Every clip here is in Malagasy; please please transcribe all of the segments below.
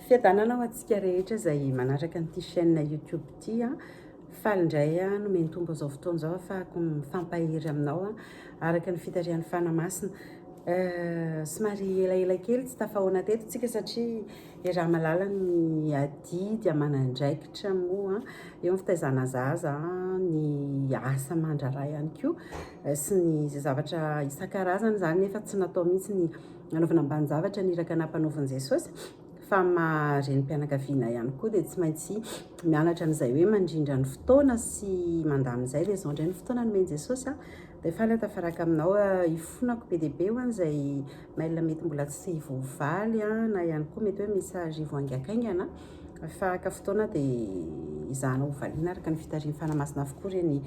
Fiadanana ho antsika rehetra izay manaraka an'ity chaîne YouTube ity a. Faly indray aho nomen'ny Tompo an'izao fotoana izao ahafahako mifampahery aminao araka ny fitarihan'ny Fanahy Masina. Somary elaela kely tsy tafahoana teto tsika satria iaraha-mahalala ny adidy aman'andraikitra moa eo amin'ny fitaizana zaza, ny asa aman-draharaha ihany koa sy ny izay zavatra isan-karazany izany nefa tsy natao mihitsy ny nanaovana ambanin-javatra ny iraka nampanaovin'i Jesosy fa maha renim-pianakaviana ihany koa dia tsy maintsy mianatra an'izay hoe mandrindra ny fotoana sy mandamina izay dia izao indray ny fotoana nomen'i Jesosy a dia faly aho tafaraka aminao ifonako be dia be ho an'izay mail mety mbola tsy voavaly a na ihany koa mety hoe message voaingakaingana fa haka fotoana dia izahana ho valiana araka ny fitarihin'ny Fanahy Masina avokoa ireny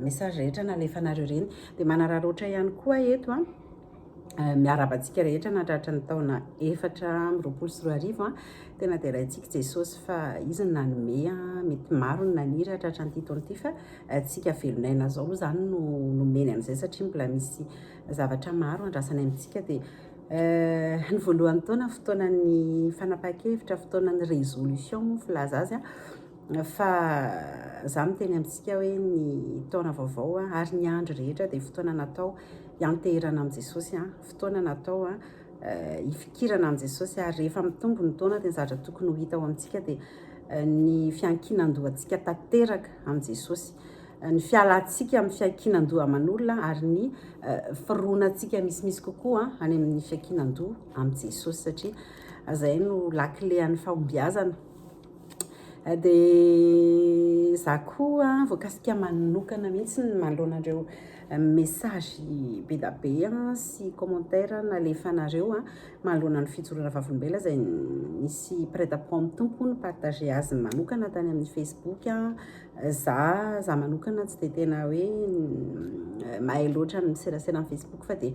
message rehetra nalefanareo ireny dia manararaotra ihany koa eto a Miarahaba antsika rehetra nahatratra ny taona 2024. Tena deraintsika Jesosy fa Izy no nanome, mety maro ny naniry hahatratra an'ity taona ity fa tsika velon'aina zao aloha zany no nomeny an'izay satria mbola misy zavatra maro andrasany amintsika dia ny voalohan'ny taona fotoanan'ny fanapahan-kevitra, fotoanan'ny résolution moa filaza azy fa za miteny amintsika hoe ny taona vaovao ary ny andro rehetra dia fotoana natao hianteherana amin'i Jesosy, fotoana natao hifikirana amin'i Jesosy ary rehefa mitombo ny taona dia ny zavatra tokony ho hita ao amintsika dia ny fiankinan-dohantsika tanteraka amin'i Jesosy, ny fialantsika amin'ny fiankinan-doha aman'olona ary ny fironantsika misimisy kokoa any amin'ny fiankinan-doha amin'i Jesosy satria izay no lakile an'ny fahombiazana. Dia za koa voakasika manokana mihitsy ny manoloana an'ireo message be da be sy commentaire nalefanareo manoloana ny fijoroana vavolombelona izay nisy mpiray tampo amin'ny Tompo ni-partager azy manokana tany amin'ny Facebook. Za za manokana tsy dia tena hoe mahay loatra ny miserasera amin'ny Facebook fa dia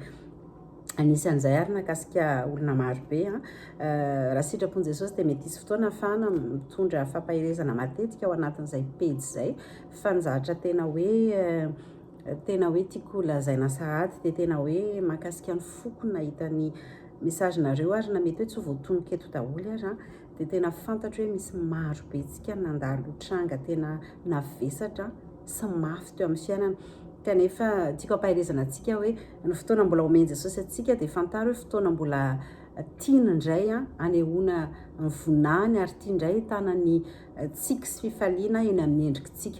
Anisan'izay ary nahakasika olona maro be. Raha sitrapon'i Jesosy dia mety hisy fotoana ahafahana mitondra fampaherezana matetika ao anatin'izay pejy izay. Fa ny zavatra tena hoe tena hoe tiako lazaina sahady dia tena hoe mahakasika ny foko nahita ny message-nareo ary na mety hoe tsy ho voatonoko eto daholo ary dia tena fantatro hoe misy maro be tsika nandalo tranga tena navesatra sy mafy teo amin'ny fiainana. Kanefa tiako ampaherezana antsika hoe ny fotoana mbola omen'i Jesosy antsika dia fantaro hoe fotoana mbola tiany indray hanehoana ny voninahiny ary tiany indray ahitana ny tsiky sy fifaliana eny amin'ny endrikitsika.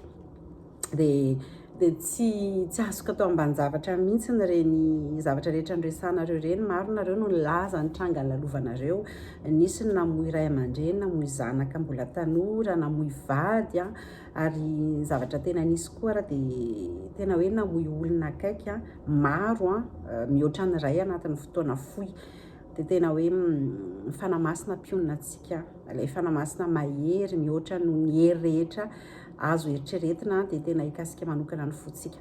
Dia dia tsy tsy azoko atao ambanin-javatra mihitsy ireny zavatra rehetra noresahanareo ireny. Maro nareo no nilaza ny tranga lalovanareo. Nisy ny namoy ray aman-dreny, namoy zanaka mbola tanora, namoy vady ary ny zavatra tena nisy koa ary dia tena hoe namoy olona akaiky maro mihoatra ny iray anatin'ny fotoana fohy. Dia tena hoe ny Fanahy Masina mpionona antsika, ilay Fanahy Masina mahery mihoatra noho ny hery rehetra azo eritreretina dia tena hikasika manokana ny fontsika.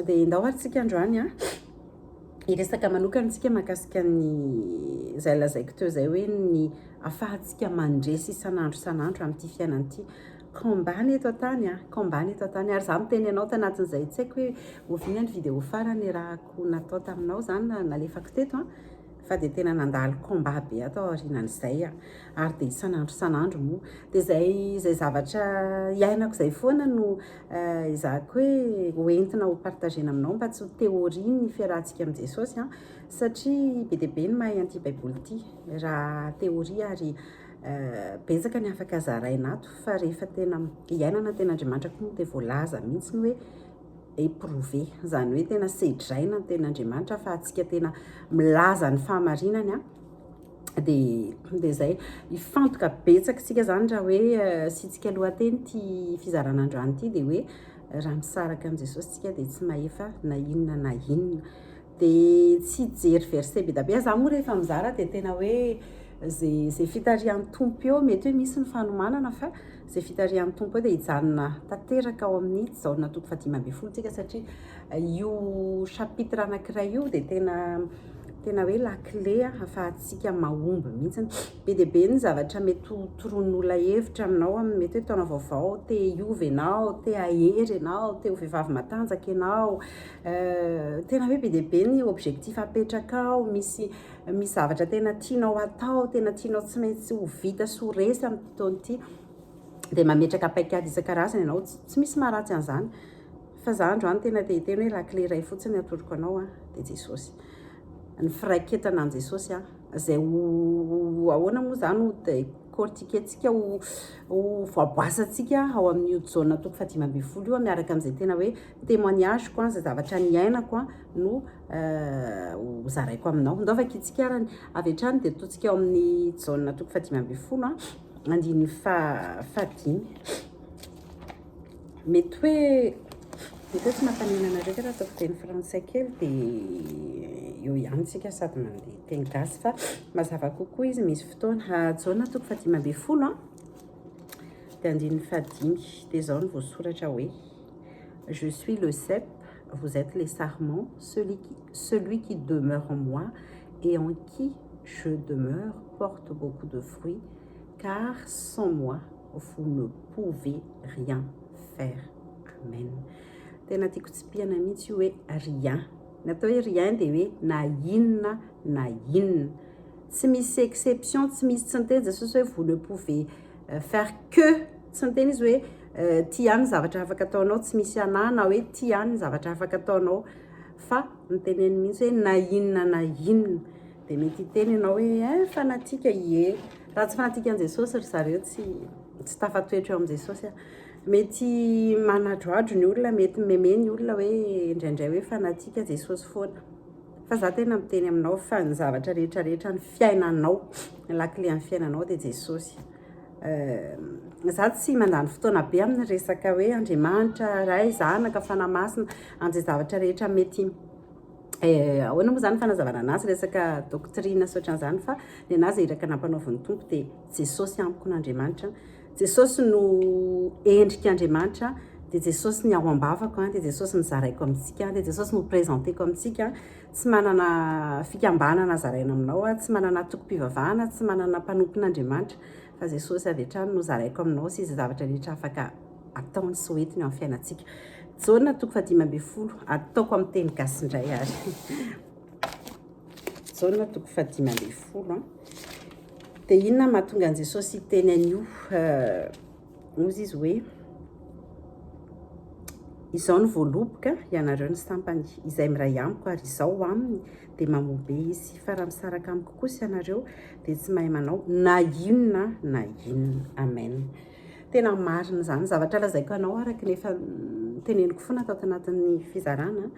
Dia ndao ary tsika androany a hiresaka manokana tsika mahakasika ny izay lazaiko teo izay hoe ny afahantsika mandresy isan'andro isan'andro amin'ity fiainana ity. Combat ny eto an-tany a, combat ny eto an-tany ary za miteny anao tanatin'izay tsy haiko hoe oviana ny vidéo farany niarahako natao taminao zany na nalefako teto a, fa dia tena nandalo combat be aho tao aorianan'izay a, ary dia isan'andro isan'andro moa dia izay izay zavatra iainako izay foana no ezahako hoe hoentina ho partagena aminao mba tsy ho théorie ny fiarahantsika amin'i Jesosy a, satria be dia be ny mahay an'ity baiboly ity raha théorie ary Betsaka ny afaka zaraina ato fa rehefa tena iainana tena Andriamanitra koa moa dia voalaza mihitsy ny hoe éprouvé, izany hoe tena sedraina ny tena Andriamanitra fa antsika tena milaza ny fahamarinany an, dia dia izay. Hifantoka betsaka isika izany raha hoe asiantsika lohateny ity fizarana androany ity dia hoe raha misaraka amin'i Jesosy isika dia tsy mahefa na inona na inona. Dia tsy hijery verset be dia be aho, za moa rehefa mizara dia tena hoe ze ze fitarihan'ny Tompo eo, mety hoe misy ny fanomanana fa ze fitarihan'ny Tompo eo dia hijanona tanteraka ao amin'ny Jaona toko faha 15 tsika satria io chapitre anankiray io dia tena Tena hoe lakile ahafahantsika mahomby mihitsy. Be dia be ny zavatra mety ho toroan'olona hevitra aminao amin'ny mety hoe taona vaovao, te hiova ianao, te hahery ianao, te ho vehivavy matanjaka ianao. Tena hoe be dia be ny objectif apetrakao, misy misy zavatra tena tianao hatao, tena tianao tsy maintsy ho vita sy ho resy amin'ity taona ity. Dia mametraka paikady isan-karazany ianao, tsy misy maharatsy an'izany. Fa za androany tena te hiteny hoe lakile iray fotsiny atoroko anao an, dia Jesosy. Ny firaiketana an'i Jesosy an, izay ho ahoana moa izany ho décortiquer-tsika, ho ho voaboasantsika ao amin'io Jaona toko faha-15 io miaraka amin'izay tena hoe témoignage-ko an, izay zavatra niainako an no ho zaraiko aminao. Ndao vakintsika ary avy hatrany dia ataontsika ao amin'ny Jaona toko faha-15 an, andininy fahadimy. Mety hoe mety hoe tsy mampanina anareo ve raha ataoko teny frantsay kely dia eo ihany tsika sady mandeha teny gasy fa mazava kokoa izy misy fotoana. Jaona toko faha-15 an, dia andininy fahadimy dia izao no voasoratra hoe Je suis le cep, vous êtes les sarments, celui qui, celui qui demeure en moi et en qui je demeure porte beaucoup de fruits, car sans moi vous ne pouvez rien faire. Amen. Tena tiako tsipihana mihitsy io hoe rien. Ny atao hoe rien dia hoe na inona na inona. Tsy misy exception, tsy misy tsy niteny Jesosy hoe vous ne pouvez faire que. Tsy niteny izy hoe ty ihany ny zavatra afaka ataonao, tsy misy anah, na hoe ty ihany ny zavatra afaka ataonao. Fa niteneniny mihitsy hoe na inona na inona. Dia mety hiteny ianao hoe eh fanatika, ie. Raha tsy fanatika an'i Jesosy ry zareo tsy tsy tafatoetra eo amin'i Jesosy aho. Mety manadroadro ny olona, mety meme ny olona hoe indraindray hoe fanatika Jesosy foana. Fa za tena miteny aminao fa ny zavatra rehetra rehetra ny fiainanao, ny lakile an'ny fiainanao dia Jesosy. Za tsy mandany fotoana be amin'ny resaka hoe Andriamanitra, Ray, Zanaka, Fanahy Masina, amin'izay zavatra rehetra mety ahoana moa izany fanazavana anazy resaka doctrine sy ohatran'izany fa ny anazy iraka nampanaovin'ny Tompo dia Jesosy amiko n'Andriamanitra, Jesosy no endrik'Andriamanitra, dia Jesosy ny ao am-bavako, dia Jesosy no zaraiko amintsika, dia Jesosy no présenteko amintsika, tsy manana fikambanana zaraina aminao aho, tsy manana antokom-pivavahana, tsy manana mpanompon'Andriamanitra fa Jesosy avy hatrany no zaraiko aminao sy izay zavatra rehetra afaka ataony sy hoentiny eo amin'ny fiainantsika. Jaona toko faha-15, ataoko amin'ny teny gasy indray ary. Jaona toko faha-15 an. Dia inona mahatonga an'i Jesosy hiteny an'io? Hozy izy hoe, Izao no voaloboka, ianareo ny sampany. Izay miray amiko ary izaho aminy dia mamoa be izy. Fa raha misaraka amiko kosa ianareo dia tsy mahay manao na inona na inona. Amen. Tena marina izany zavatra lazaiko anao araka ny efa teneniko foana tato anatin'ny fizarana.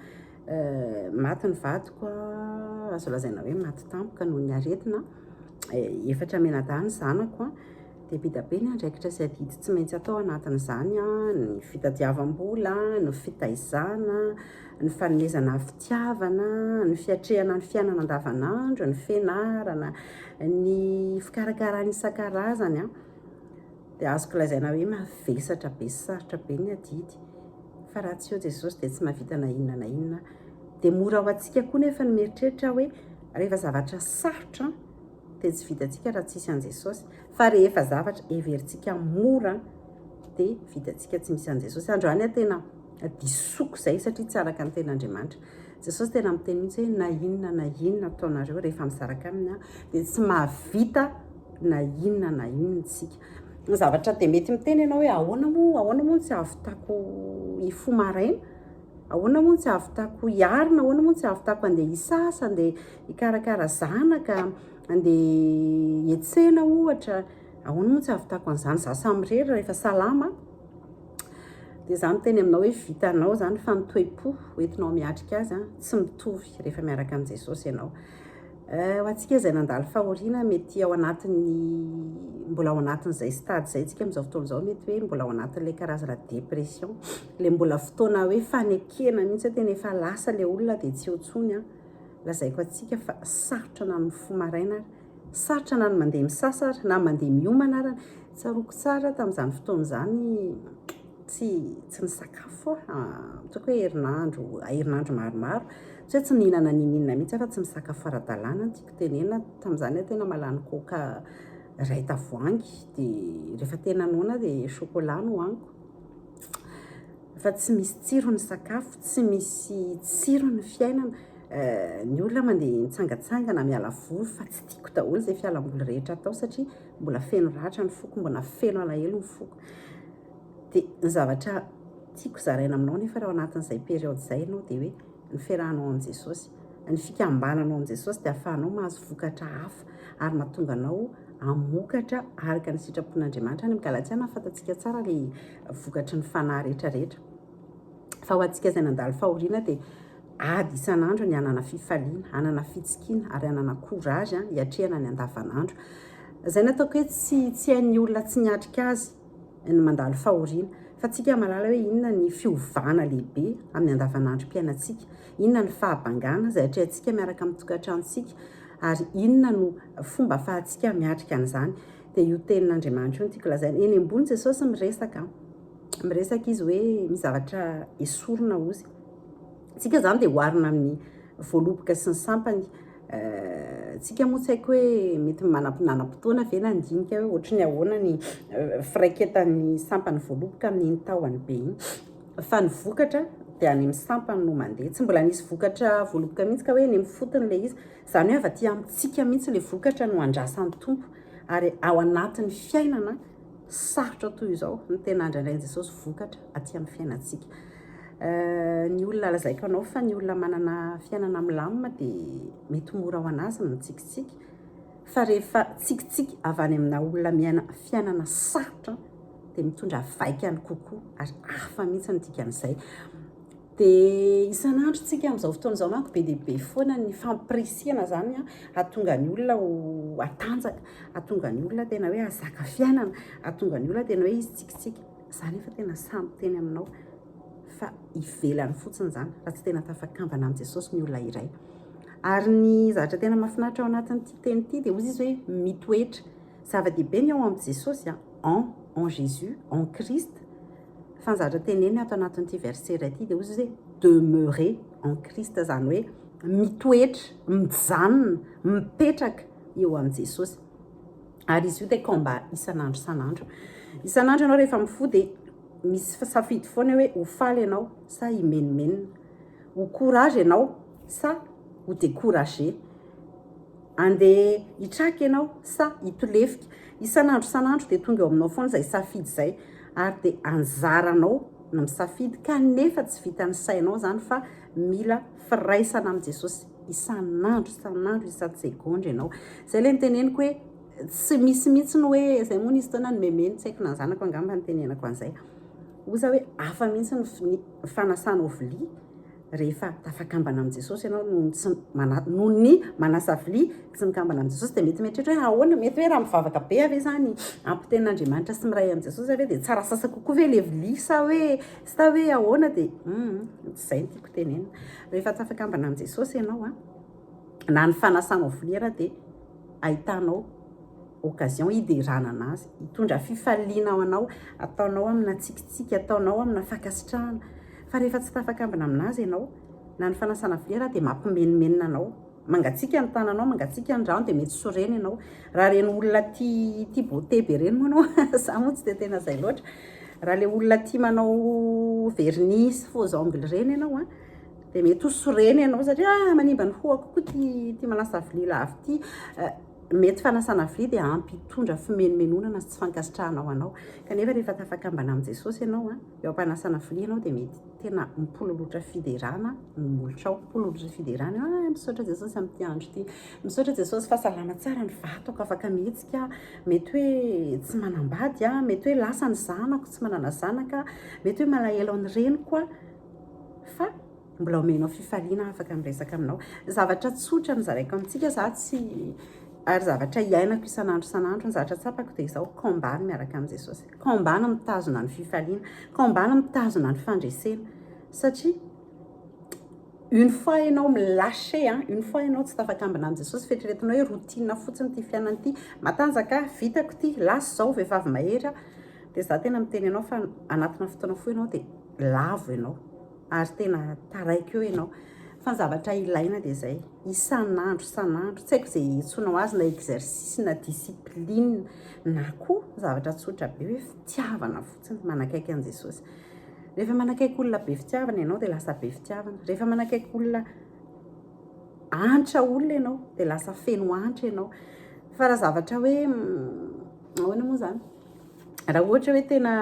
Maty ny vadiko, azo lazaina hoe maty tampoka noho ny aretina. Efatra mianadahy ny zanako, dia be dia be ny andraikitra sy adidy tsy maintsy atao anatin'izany, ny fitadiavam-bola, ny fitaizana, ny fanomezana fitiavana, ny fiatrehana ny fiainana andavanandro, ny fianarana, ny fikarakarana isan-karazany. Dia azoko lazaina hoe mavesatra be sy sarotra be ny adidy, fa raha tsy eo Jesosy dia tsy mahavita na inona na inona. Dia mora ho antsika koa nefa ny mieritreritra hoe rehefa zavatra sarotra dia tsy vitantsika raha tsisy an'i Jesosy, fa rehefa zavatra heverintsika mora dia vitantsika tsy misy an'i Jesosy. Androany aho tena disoko izay satria tsy araka ny tenin'Andriamanitra. Jesosy tena miteny mihitsy hoe na inona na inona ataonareo rehefa misaraka aminy dia tsy mahavita na inona na inona isika. Ny zavatra dia mety miteny ianao hoe ahoana moa, ahoana moa no tsy ahavitako hifoha maraina, ahoana moa no tsy ahavitako hiarina, ahoana moa no tsy ahavitako handeha hisasa, handeha hikarakara zanaka, handeha hiantsena ohatra, ahoana moa no tsy ahavitako an'izany, za samirery rehefa salama. Dia za miteny aminao hoe vitanao izany fa ny toe-po hoentinao miatrika azy tsy mitovy rehefa miaraka amin'i Jesosy ianao. Ho antsika izay nandalo fahoriana mety ao anatin'ny mbola ao anatin'izay stade izay tsika amin'izao fotoana izao mety hoe mbola ao anatin'ilay karazana dépression, ilay mbola fotoana hoe fanekena mihitsy hoe tena efa lasa ilay olona dia tsy eo intsony an. Lazaiko antsika fa sarotra na mifoha maraina ary, sarotra na ny mandeha misasa ary, na mandeha miomana ary. Tsaroako tsara tamin'izany fotoana izany tsy tsy nisakafo aho, ataoko hoe herinandro, herinandro maromaro. Tsy hoe tsy nihinana niniana mihitsy aho fa tsy misakafo ara-dalàna no tiako tenenina. Tamin'izany aho tena mahalany coca iray tavoahangy dia rehefa tena noana dia chocolat no hohaniko. Fa tsy misy tsiro ny sakafo, tsy misy tsiro ny fiainana. Ny olona mandeha mitsangatsangana, miala voly fa tsy tiako daholo izay fialamboly rehetra atao satria mbola feno ratra ny foko, mbola feno alahelo ny foko. Dia ny zavatra tiako zaraina aminao nefa raha ao anatin'izay période izay ianao dia hoe ny fiarahanao amin'i Jesosy, ny fikambananao amin'i Jesosy dia ahafahanao mahazo vokatra hafa ary mahatonga anao hamokatra araka ny sitrapon'Andriamanitra. Any amin'ny Galatiana fantatsika tsara ilay vokatry ny fanahy rehetra rehetra. Fa ho antsika izay nandalo fahoriana dia ady isan'andro ny hanana fifaliana, hanana fitsikiana ary hanana courage hiatrehana ny andavanandro. Izay nataoko hoe tsy tsy hain'ny olona tsy niatrika azy ny mandalo fahoriana. Fa tsika mahalala hoe inona ny fiovana lehibe amin'ny andavanandrom-piainantsika, inona ny fahabangana izay atrehantsika miaraka amin'ny tokantranontsika ary inona no fomba ahafahantsika miatrika an'izany. Dia io tenin'Andriamanitra io no tiako lazaina. Eny ambony Jesosy miresaka, miresaka izy hoe misy zavatra esorina ozy. Tsika izany dia oharina amin'ny voaloboka sy ny sampany. Tsika moa tsy haiko hoe mety manam-potoana ve nandinika hoe ohatry ny ahoana ny firaiketan'ny sampan'ny voaloboka amin'iny tahony be iny. Fa ny vokatra dia any amin'ny sampany no mandeha. Tsy mbola nisy vokatra voaloboka mihitsy ka hoe eny amin'ny fotony ilay izy. Izany hoe avy aty amintsika mihitsy ilay vokatra no andrasan'ny Tompo. Ary ao anatin'ny fiainana sarotra toy izao no tena andrandrain'i Jesosy vokatra aty amin'ny fiainantsika. Ny olona lazaiko anao fa ny olona manana fiainana milamina dia mety mora ho an'azy ny mitsikitsiky. Fa rehefa tsikitsiky avy any amina olona miaina fiainana sarotra dia mitondra vaikany kokoa ary hafa mihitsy ny dikan'izay. Dia isan'andro tsika amin'izao fotoana izao manko be dia be foana ny fampirisihana izany hahatonga ny olona ho hatanjaka, hahatonga ny olona tena hoe hahazaka fiainana, hahatonga ny olona tena hoe hisy tsikitsiky. Za nefa tena sahy miteny aminao fa ivelany fotsiny izany raha tsy tena tafakambana amin'i Jesosy ny olona iray. Ary ny zavatra tena mahafinaritra ao anatin'ity teny ity dia hozy izy hoe mitoetra. Zava-dehibe ny ao amin'i Jesosy, en, en Jésus, en Christ. Fa ny zavatra teneniny ato anatin'ity verset iray ity dia hozy izy hoe demeurer en Christ, izany hoe mitoetra, mijanona, mipetraka eo amin'i Jesosy. Ary izy io dia combat isan'andro isan'andro. Isan'andro ianao rehefa mifoha dia misy safidy foana hoe ho faly ianao sa himenomenona, ho courage ianao sa ho découragé. Andeha hitraka ianao sa hitolefika? Isan'andro isan'andro dia tonga eo aminao foana izay safidy izay ary dia anjaranao no misafidy kanefa tsy vitan'ny sainao izany fa mila firaisana amin'i Jesosy isan'andro isan'andro isan-tsegondra ianao. Izay ilay niteneniko hoe tsy misy mihitsy ny hoe izay moa nisy fotoana nomemeny tsy haiko na ny zanako angamba nitenenako an'izay. Hoy za hoe hafa mihitsy ny fanasanao vilia Rehefa tafakambana amin'i Jesosy ianao noho ny tsy mana, noho ny manasa vilia tsy mikambana amin'i Jesosy dia mety mieritreritra hoe ahoana, mety hoe raha mivavaka be ve izany ampy tenin'Andriamanitra sy miray amin'i Jesosy ve dia tsara sasa kokoa ve ilay vilia sa hoe sa hoe ahoana dia hum tsy izay no tiako tenenina. Rehefa tafakambana amin'i Jesosy ianao an, na ny fanasanao vilia ara dia ahitanao occasion hiderana anazy, hitondra fifaliana ho anao, ataonao amina tsikitsiky, ataonao amina fankasitrahana. Fa rehefa tsy tafakambina aminazy ianao, na ny fanasana vilia dia mampimenomenona anao. Mangatsiaka ny tananao, mangatsiaka ny rano dia mety sorena ianao. Raha ireny olona tia tia beauté be ireny moa ianao, za moa tsy dia tena izay loatra. Raha ilay olona tia manao vernis sy faux ongles ireny ianao an, dia mety ho sorena ianao satria ah manimba ny hohako koa ity ity manasa vilia lava ity. Mety fanasana vilia dia ampy hitondra fimenomenonana sy tsy fankasitrahana ho anao. Kanefa rehefa tafakambana amin'i Jesosy ianao an, eo am-panasana vilia ianao dia mety tena mipololotra fiderana ny molotrao, mipololotra fiderana, ah misaotra Jesosy amin'ity andro ity, misaotra Jesosy fa salama tsara ny vatako, afaka mihetsika aho, mety hoe tsy manambady aho, mety hoe lasa ny zanako, tsy manana zanaka aho, mety hoe malahelo ny reniko aho, fa mbola omenao fifaliana afaka miresaka aminao. Zavatra tsotra no zaraiko amintsika, za tsy ary zavatra iainako isan'andro isan'andro, ny zavatra tsapako dia izao, combat ny miaraka amin'i Jesosy. Combat ny mitazona ny fifaliana, combat ny mitazona ny fandresena. Satria une fois ianao mi-lâcher, hein, une fois ianao tsy tafakambina amin'i Jesosy, fieritreretinao hoe routine fotsiny ity fiainana ity, matanjaka aho, vitako ity, lasa izao, vehivavy mahery aho, dia za tena miteny anao fa anatina fotoana fohy ianao dia lavo ianao. ary tena taraiky eo ianao. Fa ny zavatra ilaina dia izay, isan'andro isan'andro, tsy haiko izay iantsoanao azy na exercice na discipline na koa zavatra tsotra be hoe fitiavana fotsiny, manakaiky an'i Jesosy. Rehefa manakaiky olona be fitiavana ianao dia lasa be fitiavana. Rehefa manakaiky olona antra olona ianao dia lasa feno antra ianao. Fa raha zavatra hoe ahoana moa izany? Raha ohatra hoe tena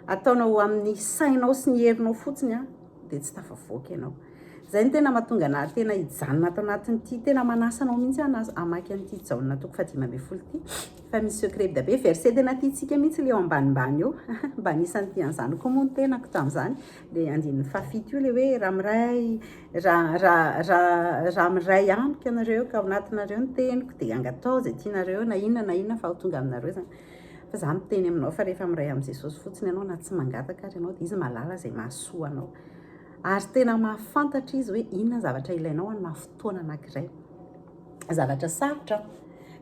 ataonao amin'ny sainao sy ny herinao fotsiny an, dia tsy tafavoaka ianao. Izay no tena mahatonga anà tena hijanona ato anatin'ity, tena manasa anao mihitsy aho hamaky an'ity Jaona toko fahadimy ambin'ny folo ity, fa misy secret be dia be, verset tena tiantsika mihitsy ilay eo ambanimbany eo, mba anisan'ny tia an'izany koa moa ny tenako tamin'izany, ilay andininy fahafito io ilay hoe raha miray, raha, raha, raha, raha miray amiko ianareo ka ao anatinareo ny teniko dia angatao izay tianareo na inona na inona fa ho tonga aminareo izany. Fa za miteny aminao fa rehefa miray amin'i Jesosy fotsiny ianao na tsy mangataka ary ianao dia Izy mahalala izay mahasoa anao. Ary tena mahafantatra Izy hoe inona ny zavatra ilainao amina fotoana anankiray. Zavatra sarotra,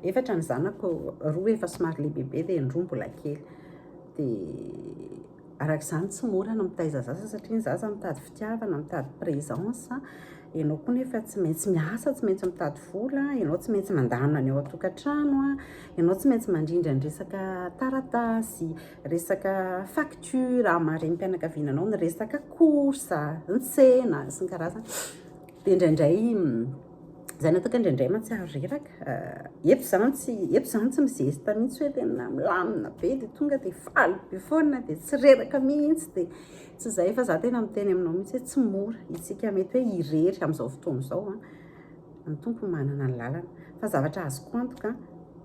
efatra ny zanako, roa efa somary lehibebe dia ny roa mbola kely. Dia Araka izany tsy mora ny mitaiza zaza satria ny zaza mitady fitiavana, mitady présence, ianao koa nefa tsy maintsy miasa, tsy maintsy mitady vola, ianao tsy maintsy mandamina ny ao an-tokantrano, ianao tsy maintsy mandrindra ny resaka taratasy, resaka facture maha renim-pianakaviana anao, ny resaka course, ny tsena sy ny karazany. Dia indraindray Izay no ataoko indraindray mahatsiaro reraka. Eto izany tsy eto izany tsy mizesta mihitsy hoe tena milamina be dia tonga dia faly be foana dia tsy reraka mihitsy dia tsy izay fa za tena miteny aminao mihitsy hoe tsy mora isika mety hoe irery amin'izao fotoana izao an. Ny Tompo manana ny lalana. Fa zavatra azoko antoka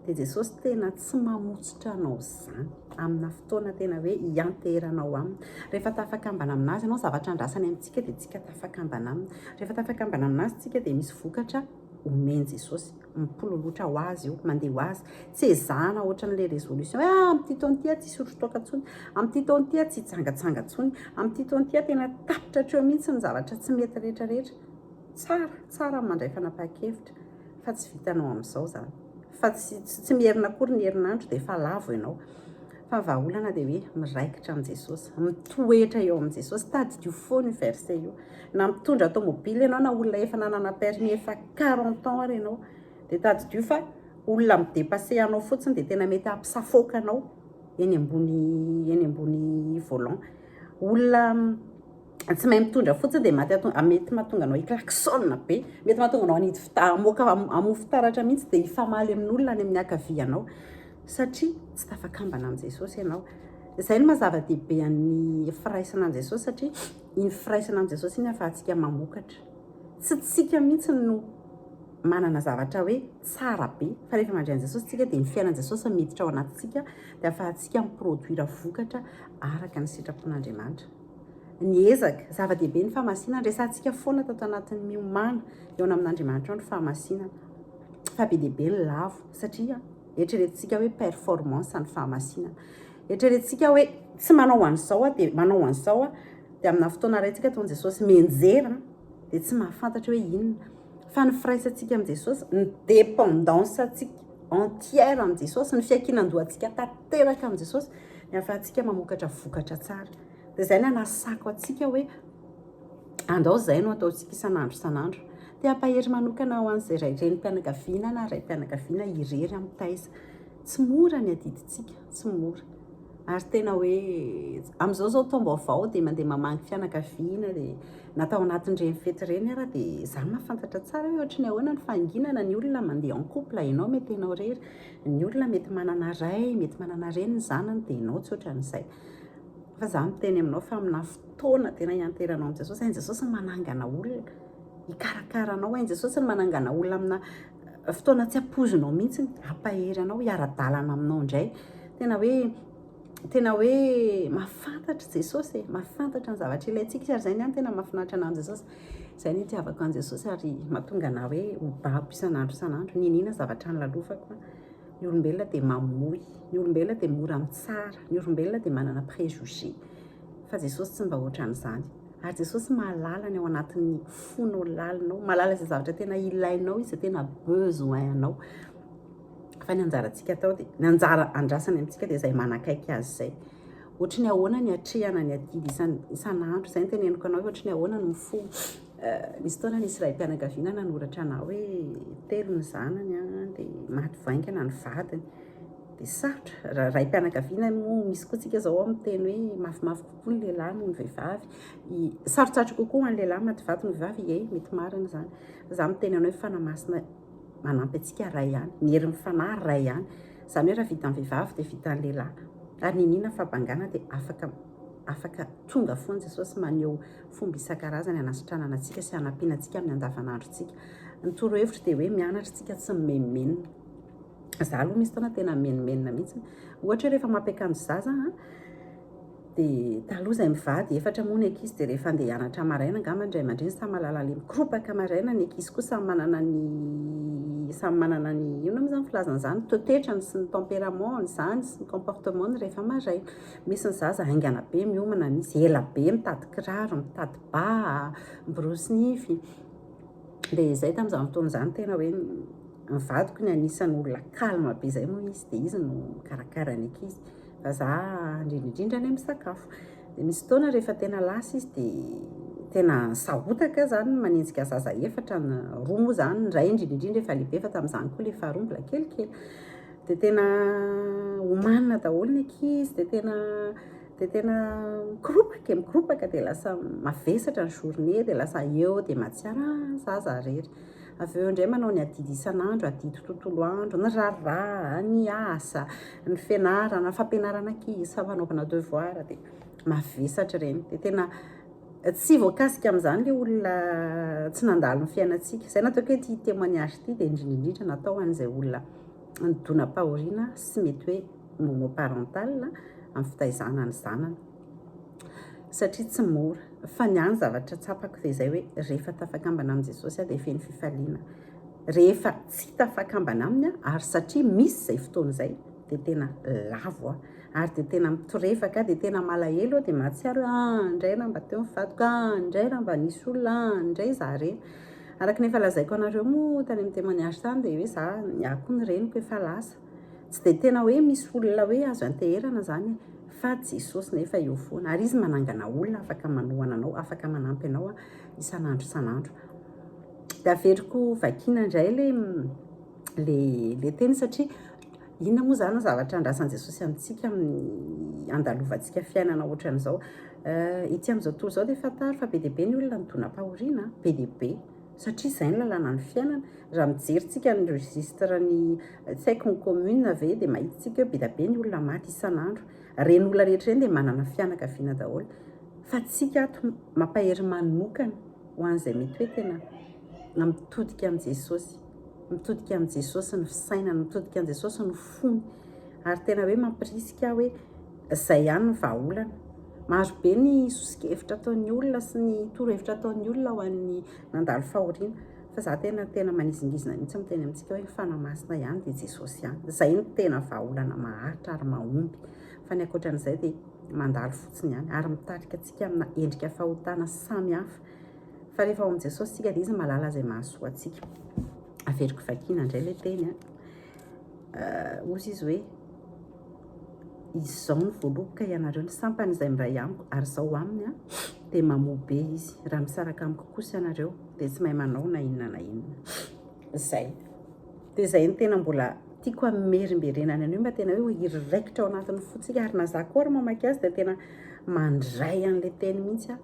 dia Jesosy tena tsy mamotsitra anao izany amina fotoana tena hoe hianteheranao aminy. Rehefa tafakambana aminazy ianao, zavatra andrasany amintsika dia tsika tafakambana aminy. Rehefa tafakambana aminazy tsika dia misy vokatra omen'i Jesosy. Mipololotra ho azy io, mandeha ho azy. Tsy ezahana ohatran'ilay résolution hoe ah, amin'ity taona ity aho tsy hisotro toaka intsony, amin'ity taona ity aho tsy hitsangatsanga intsony, amin'ity taona ity aho tena tapitra hatreo mihitsy ny zavatra tsy mety rehetra rehetra. Tsara, tsara ny mandray fanapahan-kevitra fa tsy vitanao amin'izao izany. Fa tsy tsy miherina akory ny herinandro dia efa lavo ianao. Fa ny vahaolana dia hoe miraikitra amin'i Jesosy, mitoetra eo amin'i Jesosy. Tadidio foana io verset io. Na mitondra tomobile ianao na olona efa nanana permis efa 40 ans ary ianao dia tadidio fa olona mi-depasser anao fotsiny dia tena mety hampisafoaka anao eny ambony eny ambony volant. Olona tsy mahay mitondra fotsiny dia maty mety mahatonga anao hi-klaxon be, mety mahatonga anao hanidy hamoaka hamoha fitaratra mihitsy dia hifamaly amin'olona any amin'ny ankavianao satria tsy tafakambana amin'i Jesosy ianao. Izay no maha zava-dehibe an'ny firaisana amin'i Jesosy satria iny firaisana amin'i Jesosy iny ahafahantsika mamokatra. Tsy tsika mihitsy no manana zavatra hoe tsara be fa rehefa mandray an'i Jesosy tsika dia ny fiainan'i Jesosy miditra ao anatintsika dia ahafahantsika mi-produire vokatra araka ny sitrapon'Andriamanitra. Ny ezaka, zava-dehibe ny fahamasinana, resahantsika foana tato anatin'ny miomàna eo amin'Andriamanitra ao ny fahamasinana. Fa be dia be ny lavo satria eritreretintsika hoe performance ny fahamasinana. Eritreretintsika hoe tsy manao an'izao aho dia manao an'izao aho dia amina fotoana iray tsika ataon'i Jesosy mianjera dia tsy mahafantatra hoe inona. Fa ny firaisantsika amin'i Jesosy, ny dépendance antsika entière amin'i Jesosy, ny fiankinan-dohantsika tanteraka amin'i Jesosy, ny ahafahantsika mamokatra vokatra tsara. Dia izay no anasako antsika hoe andao izay no ataontsika isan'andro isan'andro. Te hampahery manokana ho an'izay ray renim-pianakaviana na raim-pianakaviana irery amin'ny taiza. Tsy mora ny adidintsika, tsy mora. Ary tena hoe amin'izao izao taom-baovao dia mandeha mamangy fianakaviana dia na tao anatin'ireny fety ireny ara dia za mahafantatra tsara hoe ohatry ny ahoana ny fahanginana ny olona mandeha en couple, ianao mety ianao irery, ny olona mety manana ray, mety manana reny ny zanany dia ianao tsy ohatran'izay. Fa za miteny aminao fa amina fotoana tena hianteranao amin'i Jesosy, hain'i Jesosy ny manangana olona hikarakara anao, hain'i Jesosy ny manangana olona amina fotoana tsy ampoizinao mihitsy, hampahery anao, hiara-dalana aminao indray. Tena hoe tena hoe mahafantatra Jesosy e, mahafantatra ny zavatra ilaintsika izy ary izay ny any tena mahafinaritra anà amin'i Jesosy. Izay ny itiavako an'i Jesosy ary mahatonga anà hoe ho babo isan'andro isan'andro, niniana zavatra nilalovako. Ny olombelona dia mamoy, ny olombelona dia mora mitsara, ny olombelona dia manana préjugé. Fa Jesosy tsy mba ohatran'izany. Ary Jesosy mahalala ny ao anatin'ny fonao lalina ao, mahalala izay zavatra tena ilainao izy, izay tena besoin anao. Fa ny anjarantsika atao dia, ny anjara andrasany amintsika dia izay manakaiky azy izay. Ohatry ny ahoana ny atrehana ny adidy isan, isan'andro, izay no teneniko anao hoe ohatry ny ahoana no mifoha. Nisy fotoana nisy raim-pianakaviana nanoratra anah hoe telo ny zanany dia maty vaingana ny vadiny. Dia sarotra, raha raim-pianakaviana moa misy koa tsika izao miteny hoe mafimafy kokoa ny lehilahy noho ny vehivavy. Sarotsarotra kokoa ho an'ny lehilahy maty vady noho ny vehivavy, ie, mety marina izany. Fa za miteny anao hoe fanahy masina manampy antsika ray ihany, ny herin'ny fanahy ray ihany. Izany hoe raha vitan'ny vehivavy dia vitan'ny lehilahy. Ary niniana fahabangana dia afaka afaka tonga foana Jesosy maneho fomba isan-karazany hanasitranana antsika sy hanampiana antsika amin'ny andavanandrontsika. Ny torohevitro dia hoe mianatra isika tsy mimenomenona. Za aloha misy fotoana tena mimenomenona mihitsy. Ohatra hoe rehefa mampiakanjo zaza aho dia taloha izay mivady efatra moa ny ankizy dia rehefa andeha hianatra maraina angamba ny ray aman-dreny samy mahalala ilay mikoropaka maraina, ny ankizy koa samy manana ny samy manana ny inona moa izany filazana izany, toetrany sy ny tempérament-ny izany sy ny comportement-ny rehefa maraina. Misy ny zaza haingana be miomana, misy ela be mitady kiraro, mitady ba, miborosy nify. Dia izay tamin'izany fotoana izany tena hoe ny vadiko ny anisan'ny olona calme be izay moa izy dia izy no mikarakara ny ankizy. Fa za indrindra indrindra anie misakafo. Dia misy fotoana rehefa tena lasa izy dia tena sahotaka izany manenjika zaza efatra, ny roa moa izany, ny iray indrindra indrindra efa lehibe fa tamin'izany koa ilay faharoa mbola kelikely. Dia tena omanina daholo ny ankizy, dia tena dia tena mikoropaka e, mikoropaka dia lasa mavesatra ny journée, dia lasa eo dia mahatsiaro ah zaza irery. Avy eo indray manao ny adidy isan'andro, adidy tontolo andro, ny raharaha, ny asa, ny fianarana, fampianarana ankizy, fanaovana devoir, dia mavesatra ireny. Dia tena tsy voakasika amin'izany ilay olona tsy nandalo ny fiainantsika. Izay nataoko hoe ity témoignage ity dia indrindra indrindra natao ho an'izay olona nidonam-pahoriana sy mety hoe monoparental amin'ny fitaizana ny zanany. Satria tsy mora. Fa ny ahy ny zavatra tsapako dia izay hoe rehefa tafakambana amin'i Jesosy aho dia feno fifaliana. Rehefa tsy tafakambana aminy aho ary satria misy izay fotoana izay dia tena lavo aho. Ary dia tena mitorevaka aho, dia tena malahelo aho, dia mahatsiaro hoe ah indray raha mba teo ny vadiko, ah indray raha mba nisy olona, ah indray izaho irery. Araka ny efa lazaiko anareo moa tany amin'ny témoignage tany dia hoe za, ny ahy koa ny reniko efa lasa. Tsy dia tena hoe misy olona hoe azo ianteherana izany e, fa Jesosy nefa eo foana. Ary Izy manangana olona afaka manohana anao, afaka manampy anao isan'andro isan'andro. Dia averiko vakiana indray ilay ilay teny satria Inona moa izany ny zavatra andrasan'i Jesosy amintsika amin'ny andalovantsika fiainana ohatran'izao? Ety amin'izao tontolo izao dia fantaro fa be dia be ny olona nidonam-pahoriana, be dia be, satria izay ny lalànan'ny fiainana. Raha mijery tsika ny registre ny tsy haiko ny commune ve dia mahita tsika hoe be dia be ny olona maty isan'andro. Ireny olona rehetra ireny dia manana fianakaviana daholo. Fa tsika ato mampahery manokana ho an'izay mety hoe tena mitodika amin'i Jesosy. Mitodika amin'i Jesosy ny fisainany, mitodika amin'i Jesosy ny fony. Ary tena hoe mampirisika aho hoe izay ihany ny vahaolana. Maro be ny soso-kevitra ataon'ny olona sy ny torohevitra ataon'ny olona ho an'ny nandalo fahoriana. Fa za tena tena manizingizina mihitsy miteny amintsika hoe ny Fanahy Masina ihany dia Jesosy ihany. Izay no tena vahaolana maharitra ary mahomby. Fa ny ankoatran'izay dia mandalo fotsiny ihany ary mitarika antsika amina endrika fahotana samihafa. Fa rehefa ao amin'i Jesosy isika dia Izy mahalala izay mahasoa antsika. Averiko vakiana indray ilay teny a. Hozy izy hoe izao ny voaloboka ianareo ny sampany izay miray amiko ary izao aminy a dia mamoa be izy. Raha misaraka amiko kosa ianareo dia tsy mahay manao na inona na inona. Izay. Dia izay ny tena mbola tiako hamerimberenana an'io mba tena hoe hiraikitra ao anatin'ny fontsika ary na za koa ary mamaky azy dia tena mandray an'ilay teny mihitsy aho.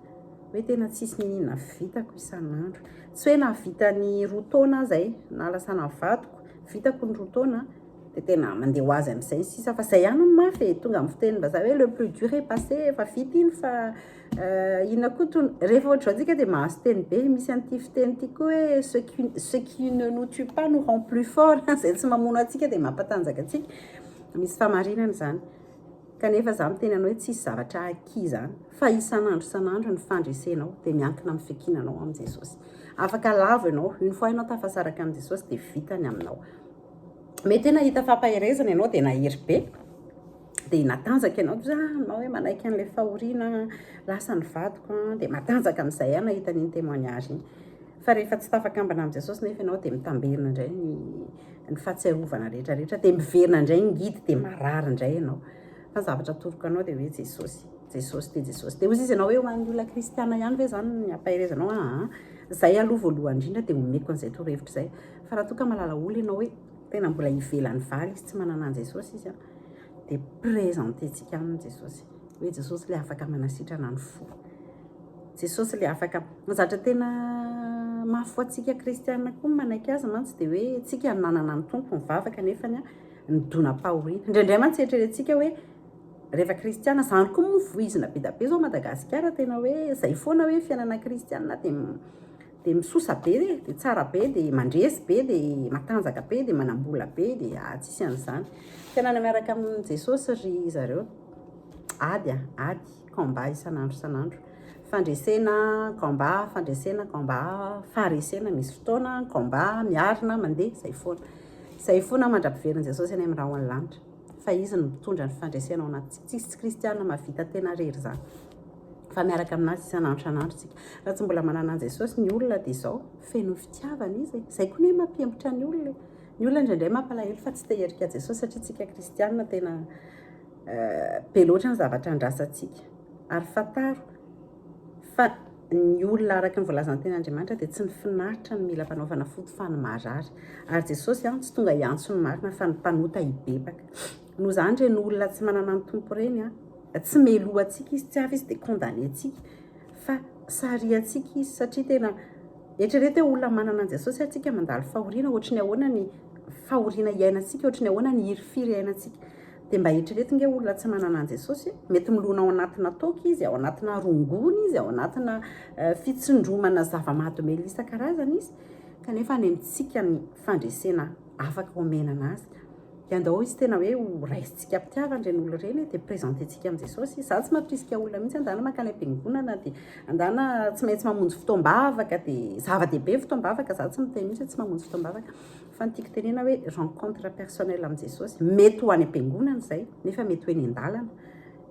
Hoe tena tsisy niniana vitako isan'andro. Tsy hoe nahavita ny roa taona aho zay, nahalasana ny vadiko, vitako ny roa taona, dia tena mandeha ho azy amin'izay ny sisa. Fa zay ihany no mafy e, tonga amin'ny fitenim-bazaha hoe le plus dur est passé, efa vita iny fa inona koa tony, rehefa ohatr'izao tsika dia mahazo teny be, misy an'ity fiteny ity koa hoe ce qui, ce qui ne nous tue pas nous rend plus fort, izay tsy mamono antsika dia mampatanjaka antsika, misy fahamarinana izany. Kanefa za miteny anao hoe tsisy zavatra acquis zany fa isan'andro isan'andro ny fandresenao dia miankina amin'ny fiankinanao amin'i Jesosy. Afaka lavo ianao, une fois ianao tafasaraka amin'i Jesosy dia vita ny aminao. Mety hoe nahita fampaherezana ianao dia nahery be, dia natanjaka ianao, dia ah, hoe manaiky an'ilay fahoriana, lasa ny vadiko, dia matanjaka amin'izay aho nahita an'iny témoignage iny. Fa rehefa tsy tafakambana amin'i Jesosy nefa ianao dia mitamberina indray ny ny fahatsiarovana rehetra rehetra dia miverina indray ny ngidy dia marary indray ianao. Fa ny zavatra atoroko anao dia hoe Jesosy. Jesosy dia Jesosy. Dia hozy izy ianao hoe ho an'ny olona kristiana ihany ve izany ny ampaherezanao? Aa, izay aloha voalohany indrindra dia omeko an'izay torohevitra izay. Fa raha toa ka mahalala olona ianao hoe tena mbola ivelan'ny valy izy, tsy manana an'i Jesosy izy an, dia présenter-tsika aminy Jesosy. Hoe Jesosy ilay afaka manasitrana ny fo. Jesosy ilay afaka, ny zavatra tena mafy ho antsika kristiana koa ny manaiky azy mantsy dia hoe tsika nanana ny Tompo mivavaka nefany nidonam-pahoriana. Indraindray mantsy eritreretintsika hoe rehefa kristiana, izany koa moa voizina be dia be izao Madagasikara, tena hoe izay foana hoe fiainana kristiana dia dia misosa be e, dia tsara be, dia mandresy be, dia matanjaka be, dia manam-bola be, dia ah, tsisy an'izany. Fiainana miaraka amin'i Jesosy ry zareo, ady a, ady, combat isan'andro isan'andro. Fandresena, combat, fandresena, combat, faharesena misy fotoana, combat, miarina, mandeha, izay foana. Izay foana mandra-piverin'i Jesosy any amin'ny rahon'ny lanitra. Fa Izy no mitondra ny fandresena ao anatintsika. Tsisy tsy kristiana mahavita tena irery izany. Fa miaraka aminazy isan'andro isan'andro isika. Raha tsy mbola manana an'i Jesosy ny olona dia izao, feno fitiavana izy e. Izay koa ny hoe mampihemotra ny olona e. Ny olona indraindray mampalahelo fa tsy te hierika Jesosy satria tsika kristiana tena be loatra ny zavatra andrasantsika. Ary fantaro fa ny olona araka ny voalazan'ny tenin'Andriamanitra dia tsy ny finaritra no mila mpanao fanafody fa ny marary. Ary Jesosy an, tsy tonga hiantso ny marina fa ny mpanota hibebaka. Noho izany ireny olona tsy manana ny Tompo ireny an, tsy melohantsika izy, tsy avy izy dia condamner-tsika fa sarihantsika izy satria tena eritrereto hoe olona manana an'i Jesosy ary tsika mandalo fahoriana, ohatry ny ahoana ny fahoriana iainantsika, ohatry ny ahoana ny hirifiry iainantsika. Dia mba eritrereto nge olona tsy manana an'i Jesosy, mety milona ao anatina toaka izy, ao anatina rongony izy, ao anatina fitsindromana zava-mahadomelina isan-karazany izy, kanefa any amintsika ny fandresena afaka omena anazy. Dia andao izy tena hoe ho raisintsika am-pitiavana ireny olona ireny dia présenter-tsika amin'i Jesosy. Izaho tsy mampirisika olona mihitsy andana mankany am-piangonana dia andana tsy maintsy mamonjy fotoam-bavaka dia zava-dehibe ny fotoam-bavaka, izaho tsy miteny mihitsy hoe tsy mamonjy fotoam-bavaka. Fa ny tiako tenena hoe rencontre personnelle amin'i Jesosy, mety ho any am-piangonana izay, nefa mety ho eny an-dalana,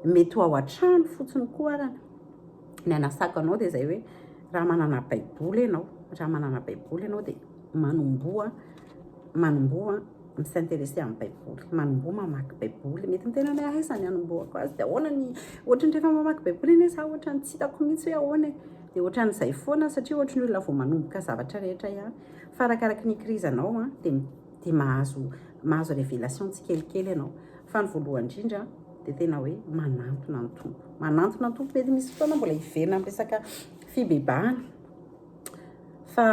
mety ho ao an-trano fotsiny koa ara. Ny anasako anao dia izay hoe raha manana baiboly ianao, raha manana baiboly ianao dia manomboha, manomboha mi-s'intéresser amin'ny baiboly, manomboha mamaky baiboly. Mety miteny hoe aiza ny hanombohako azy, dia ahoana ny, ohatran'ny rehefa mamaky baiboly anie za ohatran'ny tsy hitako mihitsy hoe ahoana e. Dia ohatran'izay foana satria ohatran'ny olona vao manomboka zavatra rehetra ihany. Fa arakaraky ny crise-nao an, dia dia mahazo mahazo révélation tsikelikely ianao. Fa ny voalohany indrindra dia tena hoe manantona ny Tompo. Manantona ny Tompo, mety misy fotoana mbola hiverina amin'ny resaka fibebahana. Fa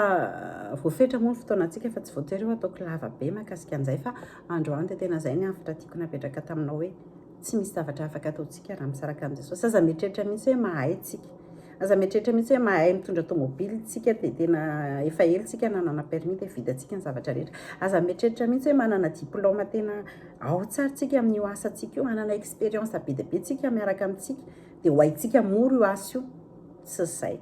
voafetra moa ny fotoanantsika fa tsy voatery hoe ataoko lava be mahakasika an'izay fa androany dia tena izay ny hafatra tiako napetraka taminao hoe tsy misy zavatra afaka ataontsika raha misaraka amin'i Jesosy. Aza mieritreritra mihitsy hoe mahay tsika. Aza mieritreritra mihitsy hoe mahay mitondra tomobily tsika dia tena efa ela tsika nanana permis dia vitantsika ny zavatra rehetra. Aza mieritreritra mihitsy hoe manana diplôme tena ao tsara tsika amin'io asantsika io, manana expérience be dia be tsika miaraka amintsika dia ho haintsika mora io asa io. Tsy izay.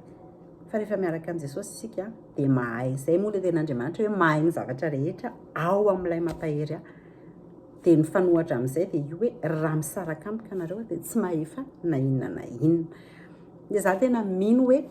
Fa rehefa miaraka amin'i Jesosy isika dia mahay. Izay moa ilay tenin'Andriamanitra hoe mahay ny zavatra rehetra ao amin'ilay mampahery ahy. Dia mifanohatra amin'izay dia io hoe raha misaraka amiko ianareo dia tsy mahefa na inona na inona. Dia za tena mino hoe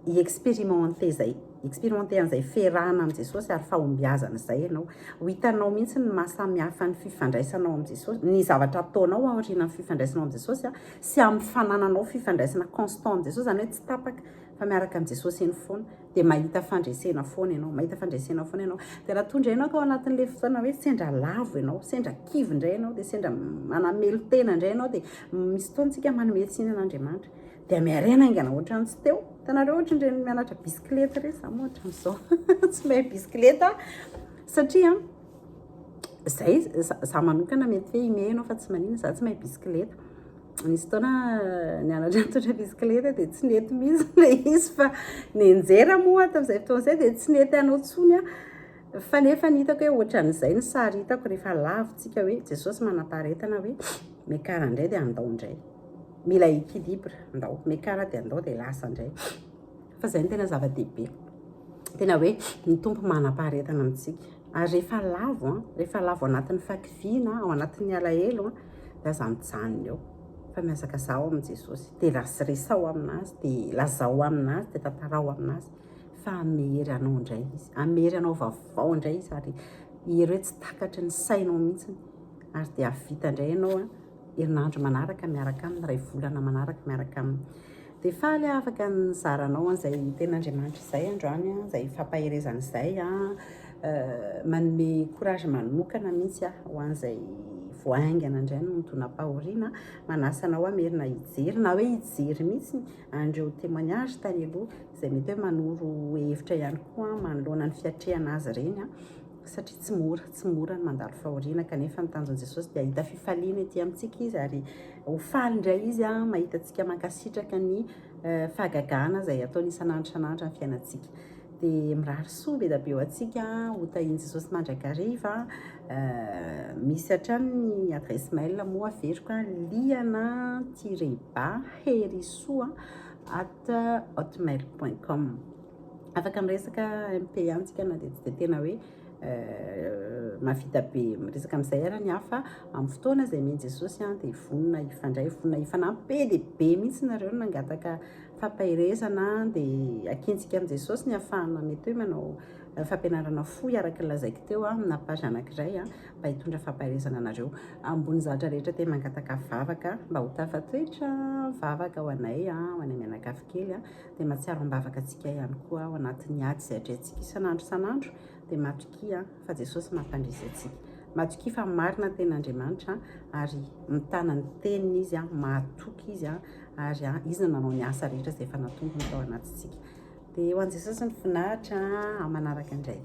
hi-expérimenter izay, expérimenter an'izay fiarahana amin'i Jesosy ary fahombiazana izay ianao. Ho hitanao mihitsy ny maha samy hafa ny fifandraisanao amin'i Jesosy, ny zavatra ataonao aorianan'ny fifandraisanao amin'i Jesosy sy amin'ny fanananao fifandraisana constant amin'i Jesosy, izany hoe tsy tapaka fa miaraka amin'i Jesosy eny foana. Dia mahita fandresena foana ianao, mahita fandresena foana ianao. Dia raha toa indray ianao ka ao anatin'ilay fotoana hoe sendra lavo ianao, sendra kivy indray ianao, dia sendra manamelo-tena indray ianao, dia misy fotoana isika manome tsiny an'Andriamanitra. Dia miharena haingana ohatran'ny tsy teo. Hitanareo ohatran'ireny mianatra bisikileta ireny, izaho moa hatramin'izao tsy mahay bisikileta satria izay, izaho manokana mety hoe himehy ianao fa tsy maninona, izaho tsy mahay bisikileta. Nisy fotoana nianatra nitondra bisikileta dia tsy nety mihitsy ilay izy fa nianjera moa aho tamin'izay fotoana izay dia tsy nety hanao intsony aho. Fa nefa ny hitako hoe ohatran'izay ny sary hitako rehefa lavo tsika hoe Jesosy manam-paharetana hoe miakara indray dia andao indray. Mila équilibre, andao, miakara dia andao dia lasa indray. Fa izay no tena zava-dehibe. Tena hoe ny Tompo manam-paharetana amintsika. Ary rehefa lavo an, rehefa lavo anatin'ny fakiviana, ao anatin'ny alahelo an, dia aza mijanona eo. Fa mihazakazaha ao amin'i Jesosy. Dia resaho aminazy, dia lazao aminazy, dia tantarao aminazy. Fa hamery anao indray izy. Hamery anao vaovao indray izy ary hery hoe tsy takatry ny sainao mihitsy. Ary dia hahavita indray ianao an. herinandro manaraka miaraka aminy, iray volana manaraka miaraka aminy. Dia faly aho afaka nizara anao an'izay tenin'Andriamanitra izay androany, izay fampaherezana izay. Manome courage manokana mihitsy aho ho an'izay vao haingana indray no nidonam-pahoriana. Manasa anao hamerina hijery na hoe hijery mihitsy an'ireo témoignage tany aloha izay mety hoe manoro hevitra ihany koa manoloana ny fiatrehana azy ireny satria tsy mora, tsy mora ny mandalo fahoriana kanefa ny tanjon'i Jesosy dia hahita fifaliana ety amintsika izy ary ho faly indray izy mahita antsika mankasitraka ny fahagagana izay ataony isan'andro isan'andro amin'ny fiainantsika. Dia mirary soa be dia be ho antsika, ho tahian'i Jesosy mandrakariva. Misy hatrany ny adresse mail moa averiko, liana tiret bas herisoa at hotmail point com. Afaka miresaka MP ihany tsika na dia tsy dia tena hoe mahavita be miresaka amin'izay ara ny hafa amin'ny fotoana izay omen'i Jesosy dia vonona hifandray, vonona hifanampy. Be dia be mihitsy nareo no nangataka fampaherezana dia akintsika amin'i Jesosy ny hahafahana mety hoe manao fampianarana fohy araka ny lazaiko teo amina page anankiray mba hitondra fampaherezana anareo. Ambony zavatra rehetra dia mangataka vavaka mba ho tafatoetra vavaka ho anay, ho anay mianakavy kely dia mahatsiaro am-bavaka antsika ihany koa ao anatin'ny ady izay atrehintsika isan'andro isan'andro dia matokia fa Jesosy mampandresy antsika. Matokia fa marina ny tenin'Andriamanitra ary mitana ny teniny Izy, mahatoky Izy ary Izy no nanao ny asa rehetra izay efa natombony tao anatintsika. Dia ho an'i Jesosy ny voninahitra amin'ny manaraka indray.